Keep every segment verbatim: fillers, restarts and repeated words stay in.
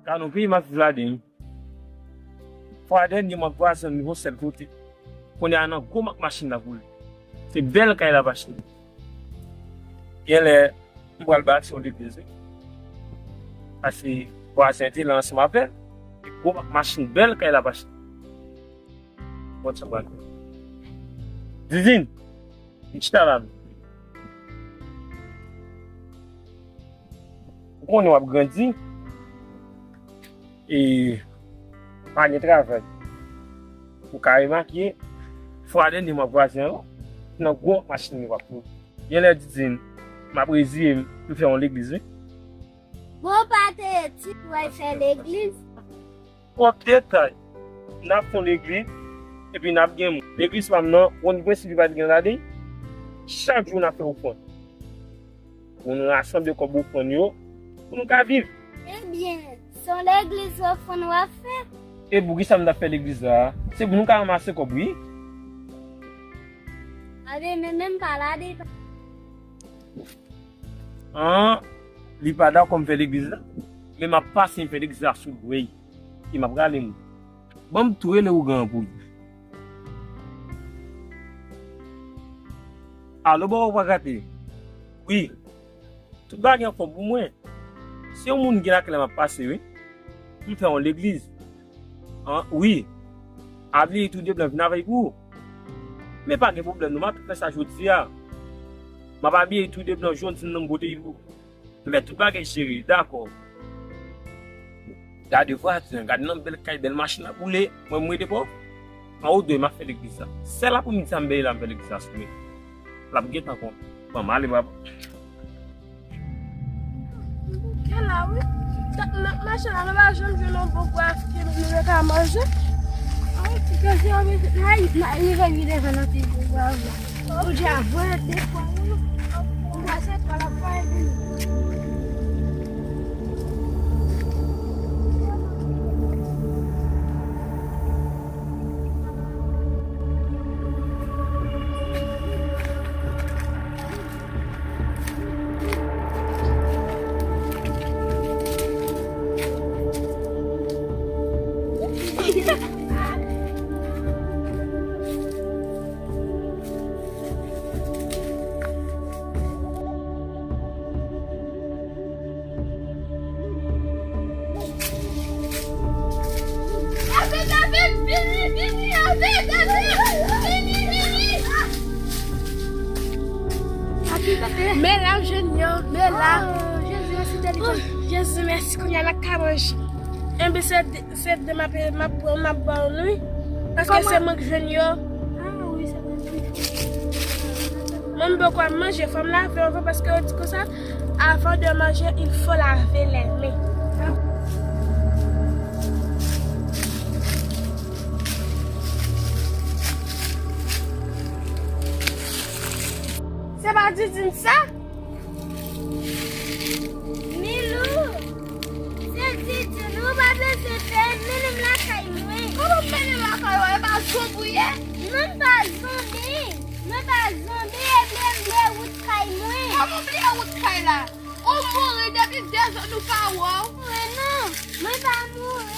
Gad yon peyi m ap viv ladan l. Fwa dènye m ap vwazen m yon sèl kote. Kounye a nan gwo mak machin l ap woule. Se bèl kay l ap achte. Genlè, m pral bati yon legliz, wi. Paske vwazen te la ansanm avè l. Gwo mak machin bèl kay l ap achte. Bon, sa pral. Didin, m chita la. Ou konnen w ap grandi. E pa gen travay. Ou ka remake, fwa dènye m ap vwazen an, nan gwo machin li w ap pran. Genlè Didin, m ap reziye m, m fè yon legliz, wi. Bon, pa te di pou w al fè legliz? Twòp detay. N ap fè yon legliz, epi n ap gen moun. Legliz pa m nan, ou konn ki prensip li pral gen ladan l? Chak jou n ap fè ofrann. Pou nou rasanble kòb ofrann yo, pou nou ka viv. Ebyen, se yon legliz ofrann w ap fè? E poukisa m t ap fè legliz la? Se pou nou ka ranmase kòb, wi. Gade, men menm pa la deja. An, li pa dakò m fè legliz la, men m ap pase m fè legliz la sou dwèt. E m ap rale moun. Ban m tou rele ougan an pou li. Alo, bò ou pa gate? Wi. Tout bagay anfòm pou mwen. Se yon moun gen lakay la m ap pase, wi. M fè yon legliz. An, wi. Abiye tou de blan vin avèk ou. Men pa gen pwoblèm, non, m ap fè sa jodi a. M ap abiye tou de blan, jodi nan m pote pou ou. Mwen tout bagay jere, dakò. Gade vwazen, gade nan bèl kay, bèl machin ap woule. Mwen, mwen de pòv. An ou dwe, m ap fè legliz la. Sèl aprèmidi a m bèy la, m fè legliz la sou mwen. L ap gentan konn. Bon, m ale, papa. Kè la, wi. N ap mache la, nou pa janm jwenn yon bon pwav ke nou te ka manje. Ay, ti kòzi, an, men, ay, m a rive vide fè nan ti pwav la. Ou di a vre, de fwa, wi. Ou pa se pa la fwa, epi David, David, vini, vini, David, David, vini, vini. Men la, m jwenn yo, men la. Oh, Jezi, mèsi, Dèlika. Oh, Jezi, mèsi, kounye a n ap ka manje. Enben, se Se de m ap, m ap pran, m ap ba w, wi. Paske se mwen k jwenn yo. Ah, wi, se mwen k jwenn yo. Mwen, m poko ap manje, fò m lave yon vo, paske yo di konsa, avant de manger, il faut laver les mains. Se pa Didine sa? Milou! Se Didine, ou pa bezwen pè, mennen m lakay mwen. Kòman mennen lakay ou? E pa zonbi w ye? Non, m pa zonbi. Mwen pa zonbi, e vle m vle wout kay mwen. Kòman w bliye wout kay la? Ou mouri depi de zòn nou pa wè w. Mwen non, mwen pa mouri.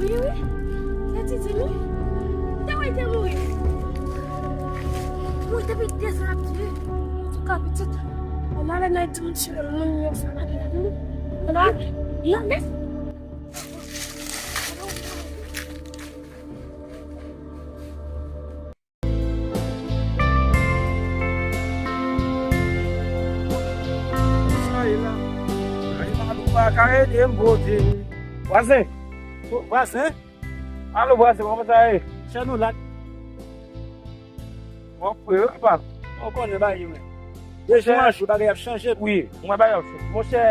Wi, wi. Sa ti di nou? Te wè te mouri. Mouri depi de zòn ap di. Antouka, pitit. Ann ale nan di moun se moun yo sa la. Ann ale. Ann ale. Sa ye la. Ay, Malou pa ka ede m, Bondye. Vwazen. O, vwazen. Alo, vwazen, kòman sa ye? Chè nou la. Bon, frè, papa. Ou konnen bagay yo menm. De jou an jou, bagay ap chanje. Wi, mwen bagay ap chanje. Monchè,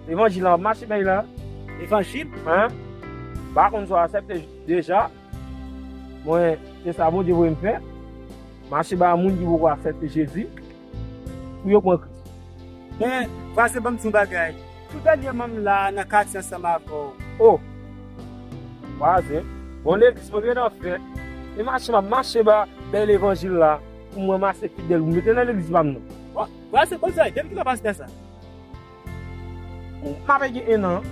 levanjil la, m ap mache bay la. Levanjil? Hein? Pa konn sa w aksepte deja. Mwen, se sa Bondye voye m fè. Mache bay moun ki poko aksepte Jezi. Pou yo pran Kris. Men, vwazen, ban m di yon bagay. Tou dènyèman m la nan katye ansanm avè w. O! Vwazen, bon legliz mwen gentan fè. E mache m ap mache ba bèl levanjil la pou mwen mache fidèl pou mete nan legliz pa m nan. Bon, vwazen, bon zay, depi kilè w panse fè sa? M ap gen en an.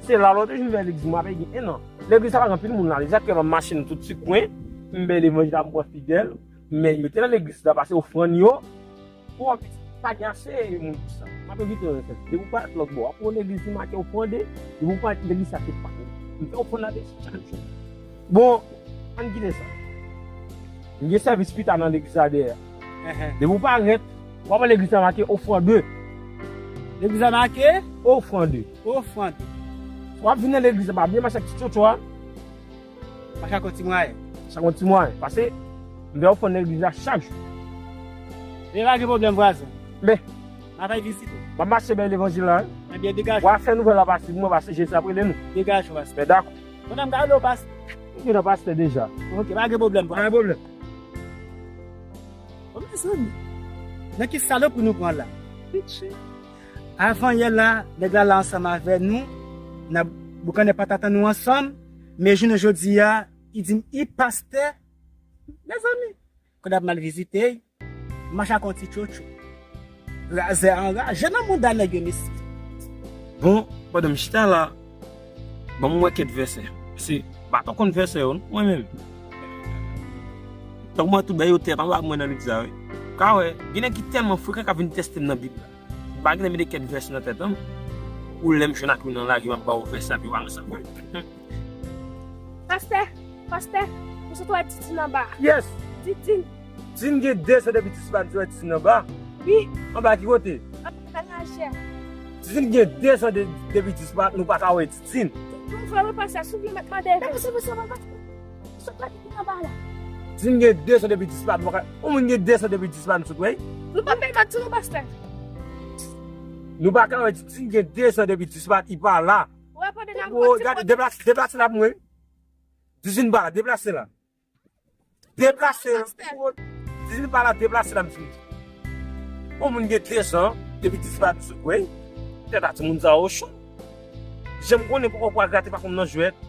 Se la lòt jou m vin legliz, m ap gen en an. Legliz sa pa gen anpil moun la. Legliz sa kè m ap mache nan tout ti kwen. M bèl levanjil la, m pran fidèl. Men mete nan legliz la, pase ofrann yo. Bon, pa gen ase moun pou sa. M ap envite w nan fèt. Depi w parèt lòt bò, w ap wè legliz li make ofrann de. Depi w parèt legliz sa se pa. M fè ofrann la de chak jou. Bon, ann kite sa. M gen sèvis pita nan legliz la dèyè. Depi w parèt, w ap wè legliz la make ofrann de. Legliz la make? Ofrann de. Ofrann de. W ap vin nan legliz la, pa byen mache ak ti tchotcho a. Mache ak yon ti mwayen. Mache ak yon ti mwayen. Pase, m fè ofrann nan legliz la chak jou. Men pa gen pwoblèm, vwazen. Men. M ap al vizite. M ap mache bay levanjil la, wi. Ebyen, degaje. W a fè nouvèl la pase pou mwen, pase Jezi ap rele nou. Degaje w, pastè. Men dakò. Pandan m gade w, pastè. M gentan pastè deja. Ok, pa gen pwoblèm, pastè. Pa gen pwoblèm. Bon, mezanmi. Nan ki salopri nou pran la? Pitchi. Avan yè la, nèg la la ansanm avè nou, nan boukannen patat nou ansanm, men jounen jodi a, li di m, "I pastè." Mezanmi, kounye a m al vizite, mache ak yon ti tchotcho. Razè anraje nan mouda nèg yo, mesye. Bon, pandan m chita la, ban m wè kèk vèsè. Se pa twò konn vèsè yo, non, mwen menm. Tankou mwen tout bagay yo tèt anba mwen nan legliz la, wi. Ka wè, gen nèg ki tèlman frekan k ap vin tèste m nan Bib la. M pa gentan mete kèk vèsè nan tèt an. Ou lè m jwenn ak youn nan lari, m ap ba w vèsè, epi w al ansanm. Pastè, pastè, ou sot wè Didin anba. Yes. Didin. Didin gen de zan depi dispat, nou wè Didin anba. Wi. Anba ki kote? Anba lajè. Didin gen de zan de, depi dispat, nou pa ka wè Didin. Bon, vrèman, pastè, si w vle mèt mande. Mèt mande, mèt mande. Sot wè Didin anba la. Didin gen de zan depi dispat, nou pa ka, yon moun gen de zan depi dispat, nou sot wè. Nou pa peye mati non, pastè. Nou pa ka wè Didin gen de zan depi dispat, li pa la. Ou wè pandan n ap... Gade, deplase, deplase la pou mwen. Didin pa la, deplase la. Deplase la. Didin pa la, deplase la, m di. Yon moun gen de zan depi dispat, m sot wè. Tèt a timoun sa yo cho. Jan m konnen poko pral grate pa konn nan jwèt.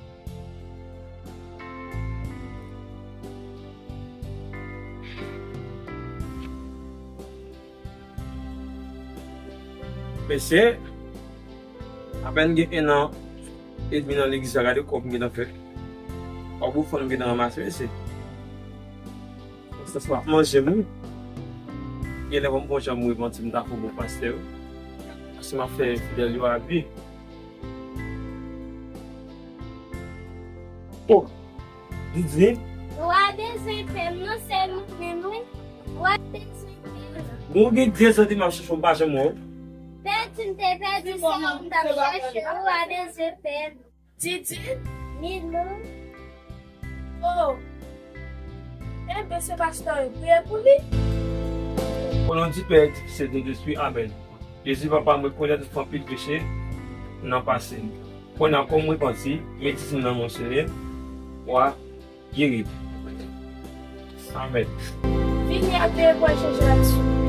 Mesye, apèn gen en an edmi nan legliz la, gade kòb m gentan fè. Kòb ofrann m gentan ranmase, mesye. Sa se pa manje m, wi. Genlè ban m bon jan m repanti m ta fè bon pastè, wi. Paske m ap fè fidèl yo abi. Oh, Didin. Ou pa bezwen pè m non, se nou menm, wi. Ou pa bezwen pè m. Bon, gen de zan depi m ap chèche w, m pa janm wè w. Pèdi m te pèdi sa, m t ap chèche w, ou pa bezwen pè m. Didin? Milou. Oh. Enben, se pastè yo priye pou li. O non di Pè, di Fis e di Sentespri, amèn. Jezi, Papa, mwen rekonèt m fè anpil peche nan pase m. Kounye a, kòm m repanti, met Didin nan men w, Senyè. W a geri li. Amèn. Vini ak de pwen Jezi.